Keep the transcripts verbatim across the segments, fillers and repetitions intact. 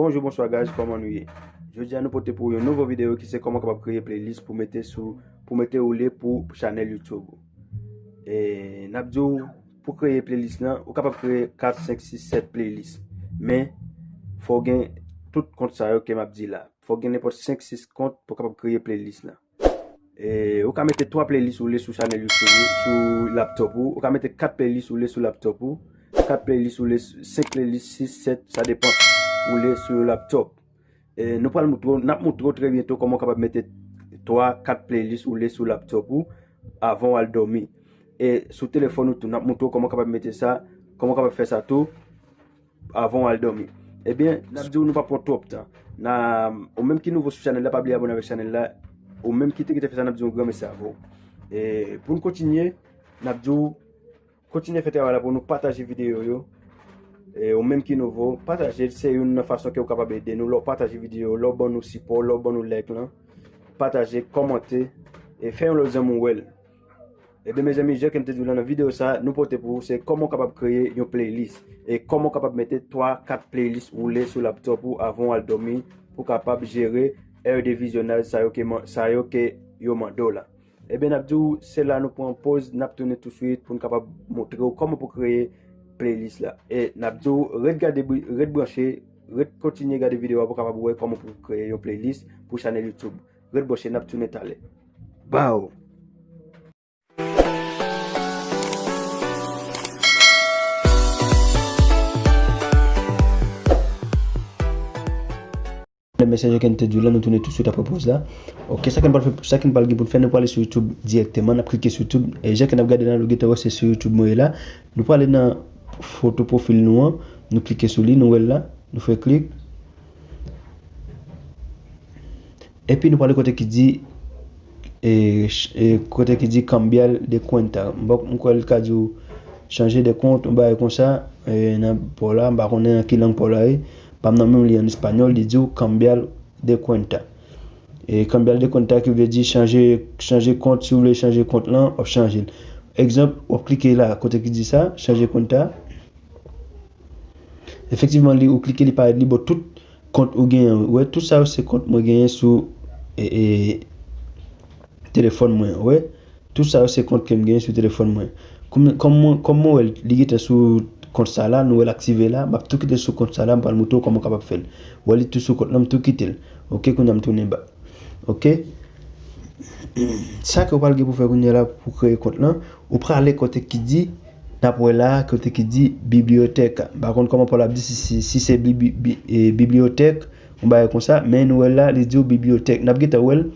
Bonjou, bonswa guys, kòman nou ye? Jodi a nou pote pou yon nouvo videyo ki se kòman w kapab kreye playlist pou mete sou, pou mete woule pou chanèl YouTube ou. E n ap di w pou kreye playlist lan, ou kapab kreye kat, senk, sis, sèt playlist. Men fò w gen tout kont sa yo ke m ap di la. Fò w gen nenpòt senk, sis kont pou w kapab kreye playlist lan. E, ou ka mete twa playlist ou le sou chanèl YouTube ou, sou laptop ou. Ou ka mete kat playlist ou le sou laptop ou. Kat playlist ou le, senk playlist, sis, sèt, sa depan ou le sou laptop. E, nou pral moutre w, n ap moutre w trè byento kòman w kapab mete twa, kat playlist ou le sou laptop ou avan w al dòmi. E sou telefòn ou tou, n ap moutre w kòman w kapab mete sa, kòman w kapab fè sa tou avan w al dòmi. Ebyen, n ap di w nou p ap pran twòp tan. Na, ou menm ki nouvo sou chanèl la, pa bliye abòne avèk chanèl la. Ou menm ki te kite fè sa, n ap di w yon gran mèsi avè w. E pou n kontinye, n ap di w kontinye fè travay la pou nou pataje videyo yo. E ou menm ki nouvo, pataje l, se youn nan fason ke w kapab ede nou. Lè w pataje videyo, lè w ban nou sipò, lè w ban nou like lan, pataje, kòmante, e fè yon lòt zanmi w wè l. Ebyen, mezanmi, jan ke m te di w la nan videyo sa, nou pote pou ou, se kòman w kapab kreye yon playlist. E kòman w kapab mete twa, kat playlist woule sou laptop ou avan w al dòmi pou w kapab jere è de vizyonaj sa yo ke man-, sa yo ke yo mande w la. Ebyen, n ap di w, se la nou pran pòz, n ap tounen touswit pou n kapab montre w kòman pou kreye playlist la. E n ap di w, ret gade, ret branche, ret kontinye gade videyo a pou w kapab wè kòman pou kreye yon playlist pou chanèl YouTube. Ret branche, n ap tounen talè. Baw! Mesye, jan ke n te di w la, nou tounen touswit apre pòz la. Ok, sa ke n pral fè, sa ke n pral gen pou n fè, nou prale sou YouTube dirèkteman, n ap klike sou YouTube. E jan ke n ap gade la, nou gentan wè se sou YouTube mwen ye la. Nou prale nan foto pwofil nou an, nou klike sou li, nou wè l la, nou fè klik. Epi nou prale kote ki di, e, ch-, e, kote ki di cambiar de cuenta. M pa, m kwè l ka di w chanje de kont, yon bagay konsa, e, nan pa w la, m pa konnen nan ki lang pa w la ye. Pa m nan menm li an espanyòl, li di w cambiar de cuenta. E cambiar de cuenta ki vle di chanje, chanje kont, si w vle chanje kont lan, w ap chanje l. Egzanp, w ap klike la, kote ki di sa, chanje cuenta. Efektivman, li, ou klike, li parèt, li ba w tout kont ou genyen. Ou wè, tout sa yo se kont mwen genyen sou, e, e, telefòn mwen. Ou wè, tout sa yo se kont ke m genyen sou telefòn mwen. Kòm, kòm mwen, kòm mwen wè l, li gentan sou kont sa la, nou wè l aktive la, m ap tou kite l sou kont sa la, m pral montre w kòman w kapab fè l. Ou wè, li tou sou kont lan, m tou kite l. Ok, kounye a m tounen ba. Ok? Sa ke w pral gen pou fè kounye a la pou kreye kont lan, ou prale kote ki di, n ap wè la, kote ki di bibliyotèk. M pa konn kòman pa w la ap di si, si, si se bi-, bi-, bi-, e, bibliyotèk, yon bagay konsa, men nou wè la, li di w bibliyotèk. N ap gentan wè l,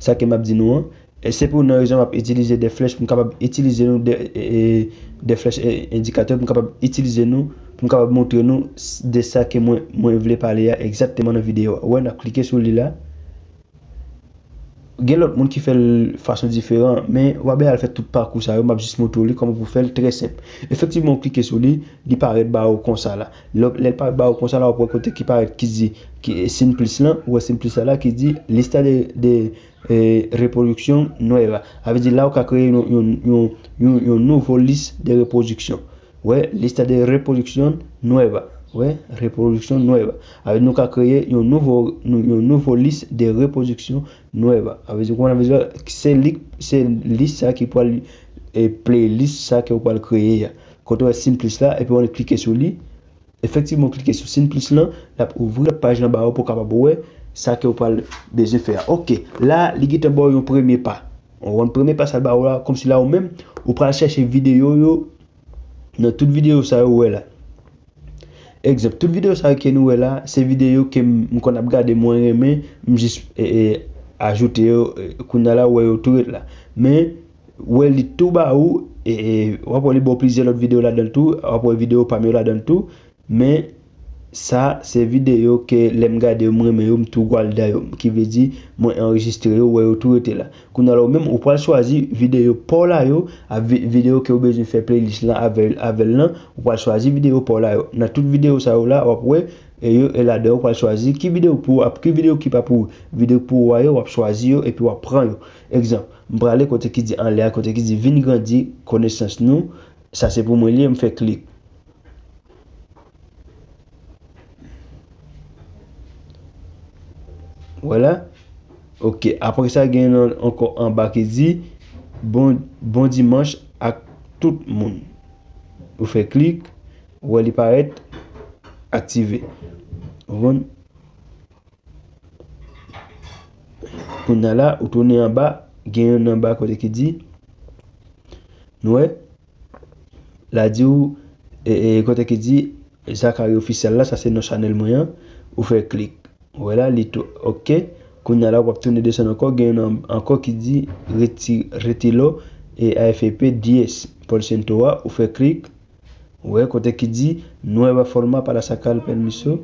sa ke m ap di nou an. E se pou nan rezon m ap itilize de flèch pou m kapab itilize nou de, e, e, de flèch, e, endikatè pou m kapab itilize nou, pou m kapab montre nou s-, de sa ke mwen, mwen vle pale a egzakteman nan videyo a. Ou wè, n ap klike sou li la. Gen lòt moun ki fè l fason diferan, men w pa bezwen al fè tout pakou sa yo, m ap jis montre w li kòman pou fè l trè senp. Efektivman, w klike sou li, li parèt ba w konsa la. Lè, lè l parèt ba w konsa la, w ap wè kote ki parèt ki di, ki, e, siy plis lan, ou wè siy plis la la ki di lista de, de, e, reproducción nueva. Sa vle di la ou ka kreye yon, yon, yon, yon, yon nouvo lis de repwodiksyon. Wè, lista de reproducción nueva. Wè, reproducción nueva. Sa vle di nou ka kreye yon nouvo, yon, yon nouvo lis de reproducción nueva. Sa vle di, ou konprann, sa vle di, se li, se lis sa ki pral, e, playlist sa ke ou pral kreye a. Kote w wè siy plis la, epi w annik klike sou li. Efektivman, w klike sou siy plis lan, l ap ouvri lòt paj lan ba ou pou w kapab wè sa ke w pral bezwen fè a. Ok, la, li gentan ba w yon premye pa. Ou konprann, premye pa sa l ba ou la, kòmsi la ou menm, ou pral chèche videyo yo nan tout videyo sa yo ou wè la. Egzanp, tout videyo sa yo ke nou wè la, se videyo ke m, m konn ap gade, mwen renmen, m jis, e, e, ajoute yo, e, kounye a la, ou wè yo tou ret la. Men, ou wè li tou ba ou, e, e, w ap wè li ba w plizyè lòt videyo ladan l tou, w ap wè videyo pa m yo ladan l tou, men sa se videyo ke lè m gade yo, m renmen yo, m tou gwal dan yo, ki vle di mwen anrejistre yo, ou wè yo tou rete la. Kounye a la ou menm, ou pral chwazi videyo pa w la yo, a vi-, videyo ke ou bezwen fè playlist lan avè, avè l lan, ou pral chwazi videyo pa w la yo. Nan tout videyo sa yo la, w ap wè, e yo, e ladan yo, ou pral chwazi ki videyo pou ou, ap, ki videyo ki pa pou ou. Videyo pou ou a yo, w ap chwazi yo, epi w ap pran yo. Egzanp, m prale kote ki di anlè a, kote ki di vin grandi konesans nou, sa se pou mwen li ye, m fè klik. Wè la? Ok, apre sa, gen yon ankò anba ki di, bon, bon dimanch ak tout moun. Ou fè klik, ou wè li parèt aktive. Ou konprann? Kounye a la, ou tounen anba, gen yon anba kote ki di, nou wè, la di w, e, e, kote ki di, Zachary Officiel la, sa se non chanèl mwen an, ou fè klik. Ou wè la, li tou, ok. Kounye a la, w ap tounen desann ankò, gen yon ankò ki di, reti-, retilo, e A F P dyes, Paul Cento a, ou fè klik. Ou wè kote ki di Nueva forma para sacar permiso.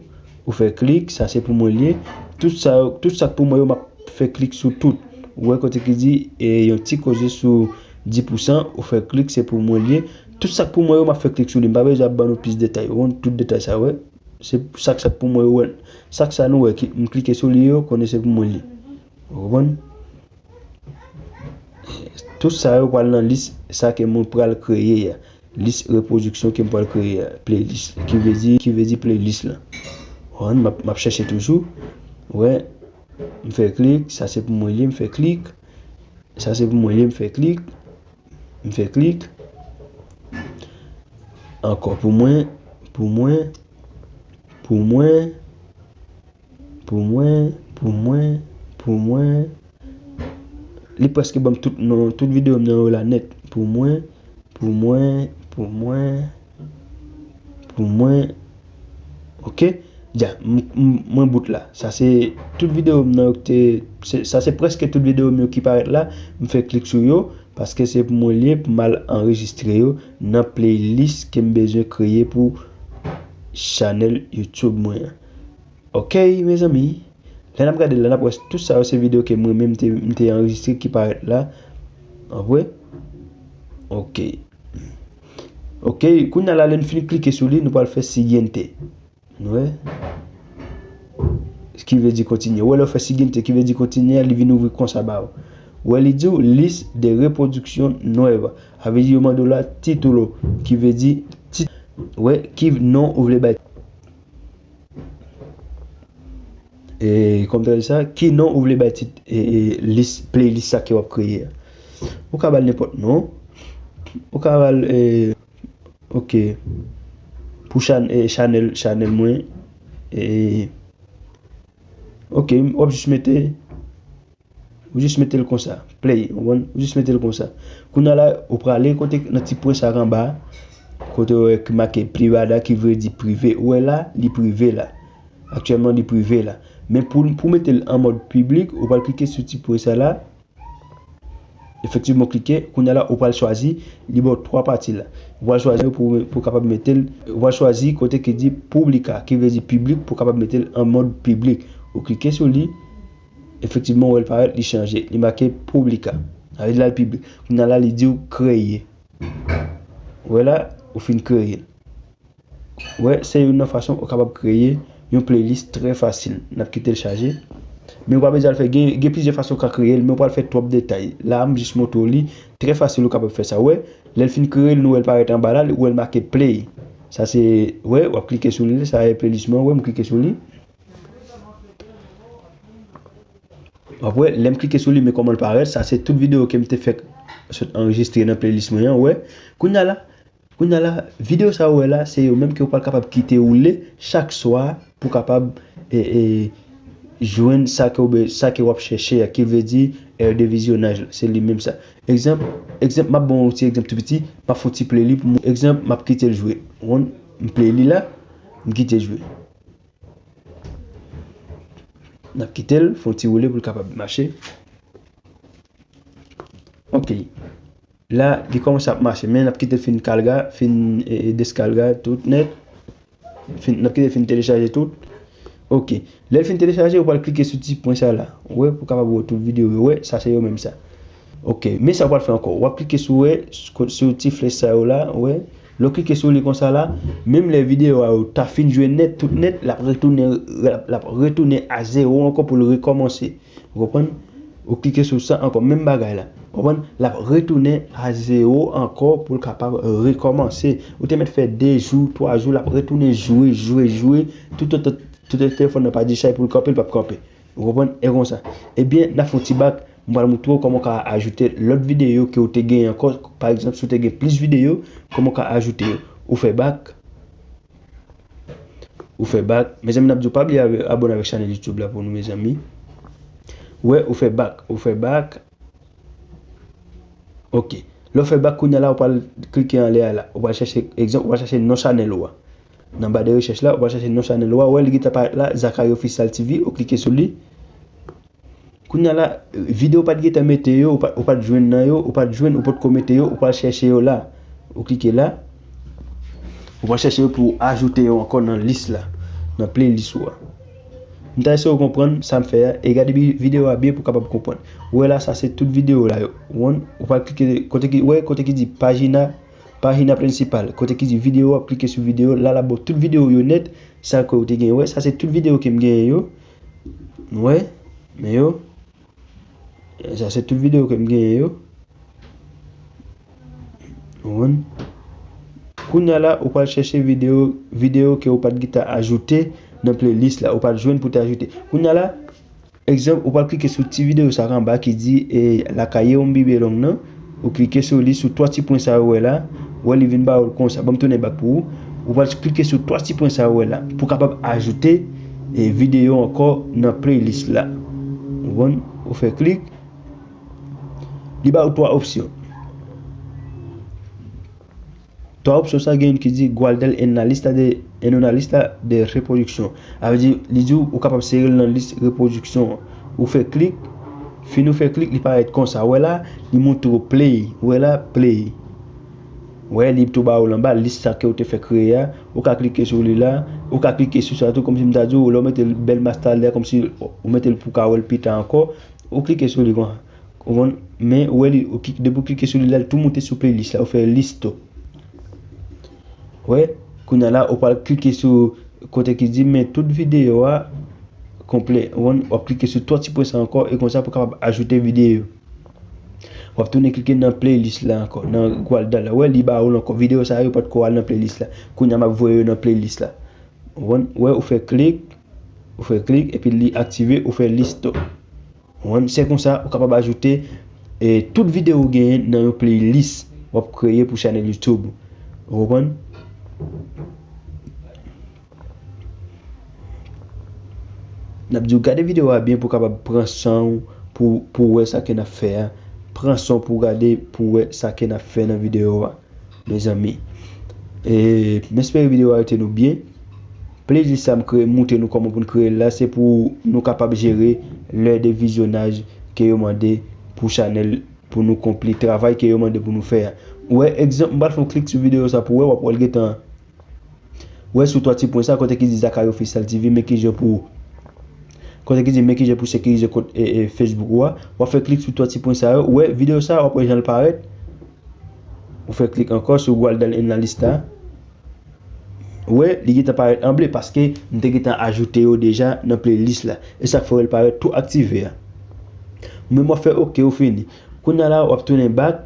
Ou fè klik, sa se pou mwen li ye. Tout sa, tout sa k pou mwen yo, m ap fè klik sou tout. Ou wè kote ki di e, yon ti koze sou dis pousan. Ou fè klik, se pou mwen li ye. Tout sa k pou mwen yo, m ap fè klik sou li. M pa bezwen ap ban nou plis detay. Ou konn tout detay sa, wè. Se sa k, sa k pou mwen yo, wè. Sa k sa nou wè, ki, m klike sou li yo, konnen se pou mwen li ye. Ou konprann? Tout sa yo pral nan lis sa ke mwen pral kreye a. Lis repwodiksyon ke m pral kreye a. Playlist, ki vle di, ki vle di playlist la. Wan, m ap, m ap chèche toujou. Wè, m fè klik, sa se pou mwen li ye, m fè klik. Sa se pou mwen li ye, m fè klik. M fè klik. Ankò pou mwen, pou mwen, pou mwen. Pou mwen, pou mwen, pou mwen. Li prèske ban m tout non, tout videyo m nan yo la nèt. Pou mwen, pou mwen, pou mwen, pou mwen. Ok? Dja, m, m, mwen bout la. Sa se tout videyo m nan yo ki te, se, sa se prèske tout videyo m yo ki parèt la. M fè klik sou yo, paske se pou mwen li ye, pou m al anrejistre yo nan playlist ke m bezwen kreye pou chanèl YouTube mwen an. Ok, mezanmi. Lè n ap gade la, n ap wè tout sa yo se videyo ke mwen menm te, m te anrejistre ki parèt la. An vre? Ok. Ok, kounye a la, lè n fin klike sou li, nou pral fè siguiente. Nou wè? Ki vle di kontinye. Ou wè lè w fè siguiente, ki vle di kontinye, li vin ouvri konsa ba ou. Ou wè li di w liste de reproducción nueva. Sa vle di yo mande w la título, ki vle di tit. Ou wè, ki non ou vle bay. E, kòmantè sa, ki non ou vle bay tit, e, e, lis, playlist sa ke w ap kreye a? Ou ka ba l nenpòt non. Ou ka ba l, e, ok. Pou chan-, e, chanèl, chanèl mwen, e, ok, w ap jis mete, ou jis mete l konsa, play, ou konprann? Ou jis mete l konsa. Kounye a la, ou prale kote nan ti pwen sa k anba a, kote w wè ki make privada ki vle di prive. Ou wè la, li prive la. Aktyèlman, li prive la. Men pou, pou mete l an mòd piblik, ou pral klike sou ti pwen sa la. Efektivman, w klike. Kounye a la, ou pral chwazi. Li ba w twa pati la. Ou pral chwazi pou, pou w kapab mete l. Ou pral chwazi kote ki di publica, ki vle di piblik, pou w kapab mete l an mòd piblik. Ou klike sou li. Efektivman, ou wè l parèt, li chanje. Li make publica. Sa vle di la, l piblik. Kounye a la, li di w kreye. Ou wè la, ou fin kreye l. Ou wè, se youn nan fason ou kapab kreye yon playlist trè fasil. N ap kite l chaje. Men ou pa bezwen al fè, gen, gen plizyè fason ou ka kreye l, men ou pral fè twòp detay. La, m jis montre w li. Trè fasil ou kapab fè sa. Ou wè, lè l fin kreye l, nou wè l parèt anba la, ou wè l make play. Sa se, ou wè, w ap klike sou li, sa e playlist mwen, ou wè, m klike sou li. W ap wè, lè m klike sou li, men kòman l parèt, sa se tout videyo ke m te fèk sot anrejistre nan playlist mwen an, ou wè. Kounye a la, kounye a la, videyo sa ou wè la, se yo menm ke ou pral kapab kite woule chak swa pou kapab, e, e, jwenn sa ke ou be-, sa ke w ap chèche a, ki vle di è de vizyonaj la, se li menm sa. Egzanp, egzanp, m ap ba w yon ti egzanp tou piti, m ap fè yon ti play li pou mwen. Egzanp, m ap kite l jwe. Ou konn, m play li la, m kite l jwe. N ap kite l, fè yon ti woule pou l kapab mache. Ok. La, li kòmanse ap mache, men n ap kite l fin kalga, fin, e, e, deskalga tout nèt. Fin, n ap kite l fin telechaje tout. Ok. Lè l fin telechaje, ou pral klike sou ti pwen sa la. Ou wè, pou kapab wè tout videyo yo. Wè, sa se yo menm sa. Ok. Men sa w pral fè ankò. W ap klike sou, wè, sou, sou ti flèch sa yo la, wè. Lè w klike sou li konsa la, menm lè videyo a yo ta fin jwe nèt, tout nèt, l ap retounen, l ap, l ap retounen a zewo ankò pou l rekòmanse. Ou konprann? Ou klike sou sa ankò, menm bagay la. Ou konprann? L ap retounen a zewo ankò pou l kapab rekòmanse. Ou te mèt fè de jou, twa jou, l ap retounen jwe, jwe, jwe. Toutotan, toutotan telefòn nan pa di chay pou l kanpe, l p ap kanpe. Ou konprann? E konsa. Ebyen, n ap fè yon ti bak. M pral montre w kòman w ka ajoute lòt videyo ke w te gen ankò. Pa egzanp, si w te gen plis videyo, kòman w ka ajoute yo. Ou fè bak. Ou fè bak. Mezanmi, n ap di w pa bliye abone avèk chanèl YouTube la pou nou, mezanmi. Wè, ou fè bak. Ou fè bak. Ok. Lè w fè bak kounye a la, ou pral klike anlè a la. Ou pral chèche, egzanp, ou pral chèche non chanèl ou a. Nan ba de rechèch la, ou pral chèche non chanèl ou a. Ou wè, li gentan parèt la, Zachary Official T V. Ou klike sou li. Kounye a la, videyo w pa t gentan mete yo, ou pa, ou pa t jwenn nan yo, ou pa t jwenn, ou potko mete yo, ou pral chèche yo la. Ou klike la. Ou pral chèche yo pou w ajoute yo ankò nan lis la, nan playlist ou a. M ta eseye w konprann sa m fè a, e gade bi-, videyo a byen pou w kapab konprann. Ou wè la, sa se tout videyo la yo. Ou konprann? Ou pral klike kote ki, ou wè kote ki di pajina, pajina prensipal. Kote ki di videyo, w ap klike sou videyo. La, l ap ba w tout videyo yo nèt. Sa ke w te gen. Ou wè, sa se tout videyo ke m genyen yo. Ou wè? Men yo. Sa se tout videyo ke m genyen yo. Ou konprann? Kounye a la, ou pral chèche videyo, videyo ke ou pa t gentan ajoute nan playlist la, ou pa t jwenn pou te ajoute. Kounye a la, egzanp, ou pral klike sou ti videyo sa k anba ki di, e, Lakay yo m bibe long nan, ou klike sou li, sou twa ti pwen sa yo wè la, ou wè li vin ba ou l konsa. Ban m tounen bak pou ou. Ou pral klike sou twa ti pwen sa yo wè la, pou w kapab ajoute, e, videyo ankò nan playlist la. Ou konprann? Ou fè klik. Li ba ou twa opsyon. Twa opsyon sa gen youn ki di guardar en la lista de, en una lista de reproducción. Sa vle di, li di w, ou kapab sere l nan lis repwodiksyon an. Ou fè klik, fin ou fè klik, li parèt konsa. Ou wè la, li montre w play. Ou wè la, play. Ou wè, li tou ba ou l anba, lis sa ke ou te fè kreye a. Ou ka klike sou li la. Ou ka klike sou sa tou, kòmsi m ta di w, lè w mete l bèl mastè la, kòmsi ou mete l pou w ka wè l pita ankò. Ou klike sou li konsa. Ou konprann? Men, ou wè li, ou klik, depi w klike sou li la, li tou moute sou playlist la, ou fè list. Ou wè, kounye a la, ou pral klike sou kote ki di, men tout videyo a konplè. Ou konprann? W ap klike sou twa ti pwen sa ankò, e konsa pou w kapab ajoute videyo. W ap tounen klike nan playlist la ankò, nan guardar la. Ou wè, li ba ou l ankò. Videyo sa yo potko al nan playlist la. Kounye a, m ap voye yo nan playlist la. Ou konprann? Ou wè, ou fè klik, ou fè klik, epi li aktive, ou fè list. Ou konprann? Se konsa ou kapab ajoute, e, tout videyo ou genyen nan yon playlist w ap kreye pou chanèl YouTube. Ou konprann? N ap di w gade videyo a byen pou w kapab pran san w pou, pou w wè sa ke n ap fè a. Pran san w pou w gade, pou w wè sa ke n ap fè nan videyo a. Mezanmi. E, m espere videyo a rete nou byen. Playlist sa m kreye, montre nou kòman pou n kreye l la, se pou nou kapab jere lè de vizyonaj ke yo mande pou chanèl, pou nou konpli travay ke yo mande pou nou fè a. Ou wè, egzanp, m pral fè yon klik sou videyo sa pou w wè, w ap wè l gentan. Ou wè sou twa ti pwen sa, kote ki di Zachary Official T V, men kijan pou, kote ki di men kijan pou sekirize kont, e, e, Facebook ou a. W ap fè klik sou twa ti pwen sa yo. Ou wè, videyo sa, w ap wè jan l parèt. Ou fè klik ankò sou guardar en la lista. Ou wè, li gentan parèt an ble paske m te gentan ajoute yo deja nan playlist la. E sa k fè w wè l parèt tou aktive a. Ou menm w ap fè oke, ou fini. Kounye a la, w ap tounen back.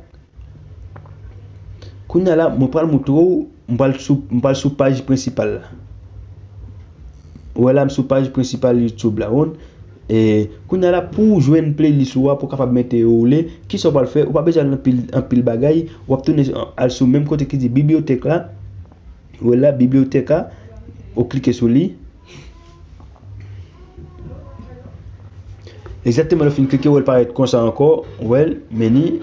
Kounye a la, mwen pral montre w, m pral sou, m pral sou paj prensipal la. Ou wè la, m sou paj prensipal YouTube la, ou konprann? E, kounye a la, pou w jwenn playlist ou a, pou w kapab mete yo ou le, kisa w pral fè? Ou pa bezwen al anpil, anpil bagay. W ap tounen al sou menm kote ki di bibliyotèk la. Ou wè la, bibliyotèk la. Ou klike sou li. Egzakteman, lè w fin klike, ou wè l parèt konsa ankò. Ou wè l, meni.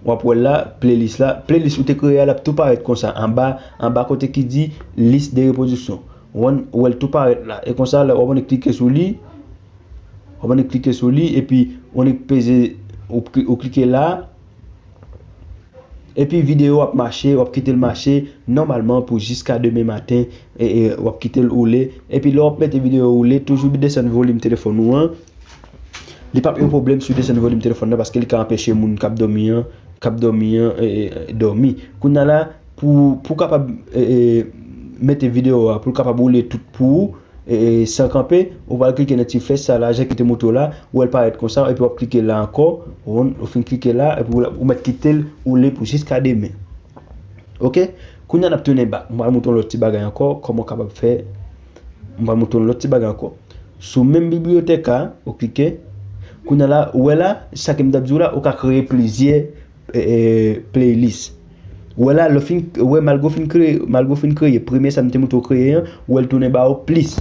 W ap wè l la, playlist la. Playlist ou te kreye a, l ap tou parèt konsa. Anba, anba kote ki di liste de reproduction. Ou wè l tou parèt la. E konsa, lè w ap klike sou li, w ap klike sou li, epi w peze, ou, ou klike la, epi videyo ap mache, w ap kite l mache nòmalman pou jiska demen maten, e, e, w ap kite l woule, epi lè w ap mete videyo woule, toujou desann volim telefòn ou an. Li p ap yon pwoblèm si w desann volim telefòn nan, paske li ka anpeche moun k ap dòmi an, k ap dòmi an, e, e, dòmi. Kounye a la, pou, pou w kapab, e, e, mete videyo a, pou l kapab woule tout pou ou, e, e, san kanpe, ou pral klike nan ti flèch sa la, jan ki te montre w la, ou wè l parèt konsa, epi w ap klike la ankò, ou, ou fin klike la, epi ou, ou mèt kite l woule pou jiska demen. Oke? Kounye a n ap tounen back. M pral montre w lòt ti bagay ankò, kòman w kapab fè. M pral montre w lòt ti bagay ankò. Sou menm bibliyotèk a, ou klike. Kounye a la, ou wè la, sa ke m t ap di w la, ou ka kreye plizyè e, e, playlist. Ou wè la, lè w fin, ou wè malgre w fin kreye, malgre w fin kreye, premye sa m te montre w kreye an, ou wè l tounen ba w plis.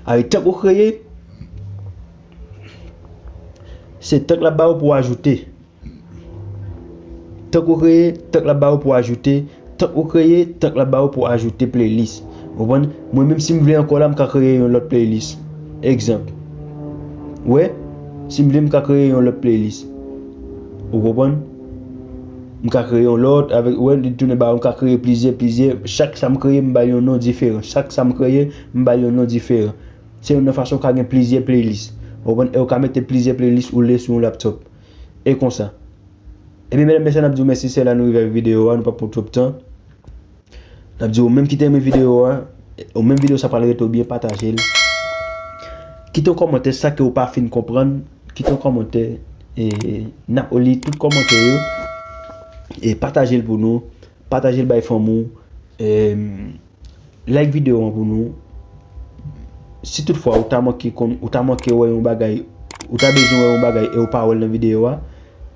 Alè, tank ou kreye, se tank l ap ba w pou w ajoute. Tank ou kreye, tank l ap ba w pou w ajoute. Tank ou kreye, tank l ap ba w pou w ajoute playlist. Ou konprann? Mwen menm si m vle ankò la, m ka kreye yon lòt playlist. Egzanp. Ou wè? Si m vle, m ka kreye yon lòt playlist. Ou konprann? M ka kreye yon lòt, avèk, ou wè, li tounen ba w, m ka kreye plizyè, plizyè. Chak sa m kreye, m ba l yon non diferan. Chak sa m kreye, m ba l yon non diferan. Se youn nan fason w ka gen plizyè playlist. Ou konprann? E w ka mete plizyè playlist ou le sou yon laptop. E konsa. Ebyen, medam, mesye, n ap di w mèsi, se la nou rive avèk videyo a, nou p ap pran twòp tan. N ap di w menm ki te renmen videyo a, ou menm videyo sa pral rete w byen, pataje l. Kite yon kòmantè, sa ke w pa fin konprann, kite yon kòmantè, e n ap li tout kòmantè yo, e pataje l pou nou, pataje l bay fanmi w, e, like videyo an pou nou. Si toutfwa ou ta manke konn, ou ta manke wè yon bagay, ou ta bezwen wè yon bagay e ou pa wè l nan videyo a,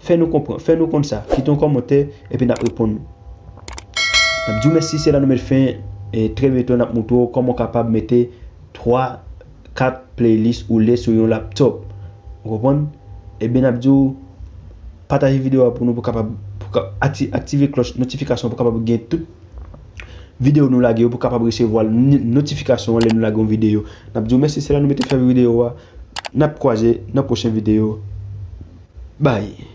fè nou konprann, fè nou konn sa. Kite yon kòmantè epi n ap reponn nou. N ap di w mèsi, se la nou met fen, e trè byento n ap montre w kòman w kapab mete twa, kat playlist ou le sou yon laptop. Ou konprann? Ebyen, n ap di w pataje videyo a pou nou, pou kapab, pou ka, akti-, aktive klòch notifikasyon pou kapab gen tout videyo nou lage yo, pou kapab resevwa n-, notifikasyon an lè nou lage yon videyo. N ap di w mèsi, se la nou mete fè videyo a. N ap kwaze nan pwochen videyo. Bye.